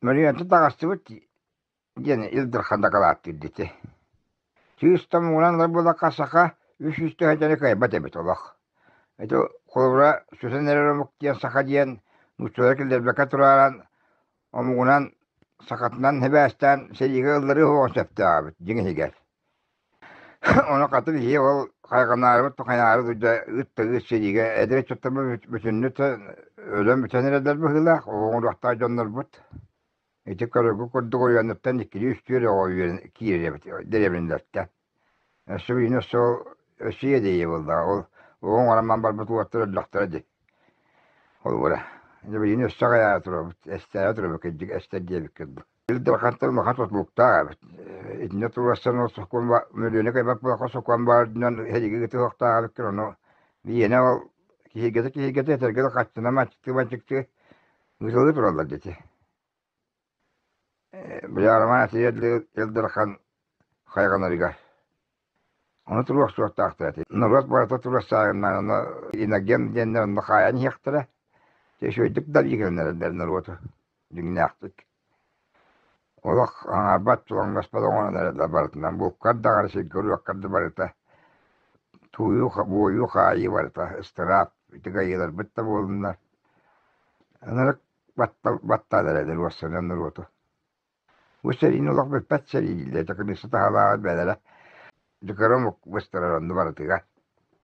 Мөрүөнтэн таҕыстыбыт диэн Ил Дархан дакылааттыыр дити. Сүүс томугунан ылар буоллахха саха 300 тыһыынчаны кыайбат эбит олох. Ити холобура сүтэн эрэр омук диэн саха диэн нууччалары киллэрбэккэ турааран омугунан сахатынан сибээстээн сэриигэ ылларыы суоҕун сөптөөх эбит дьиҥ иһигэр. Ону хата биһиги ол хайҕанаарыбыт хайаары дойду ыт да ыт сэриигэ эдэр ыччаттарбыт бүтүннүү өлөн бүтэн эрэллэр быһыылаах оҕоҥуруохтаах дьоннорбут. Ити көрөргө курдук уйаныттан иккилии-үстүү эрэ оҕо үөрэн киирэр эбит дэриэбинэлэртэн. Өссө билигин өссө ол өссө иэдэйиэ буоллаҕа ол оҕо оҥорон барбыт уолаттар өллөхтөрө дии. Холобура, дьэ билигин өссө аҕыйаары турабыт, эстээри турабыт кырдьык эстэр диэбиккэ дылы. Ил Дархантан улахан тутулуктаах эбит. Итиннэ туруорсан ол сокуон мөлүйүөнэ кэлбэт буоллахха сокуон баар үрдүнэн эһиги ыытыахтаах эбиккин ону биһиэнэ ол киһиргэтэ киһиргэтэ этэргэ да хаччына маччыктыы-маччыктыы Ыытылыы тураллар дии. Били Роман Ил Дархан хайҕанарыгар. Ону туруохсуохтаахтар этэ. Норуот барыта туруорсааҕыннаан ону иноген диэннэр онно хаайан иһиэхтэрэ. Үчүгэйдик да биигэннэрэллэр норуоту дьиҥнээхтик. Олох аҥаарбат, тулаҥнаспат оҥорон эрэллэр барытынан. Булкар даҕаны сиргэ уруоккар да барыта тууйуу, буойуу, хаайыы барыта ыстыраап ити кыайыыларбыт да буоллуннар. Ынырык баттаан эрэллэр уоссанан норуоту. Бу сэриини олох бүппэт сэрии дииллэр, кырыыса таһалааҕар бэйэлэрэ дьыкара омук быстарар онно барытыгар.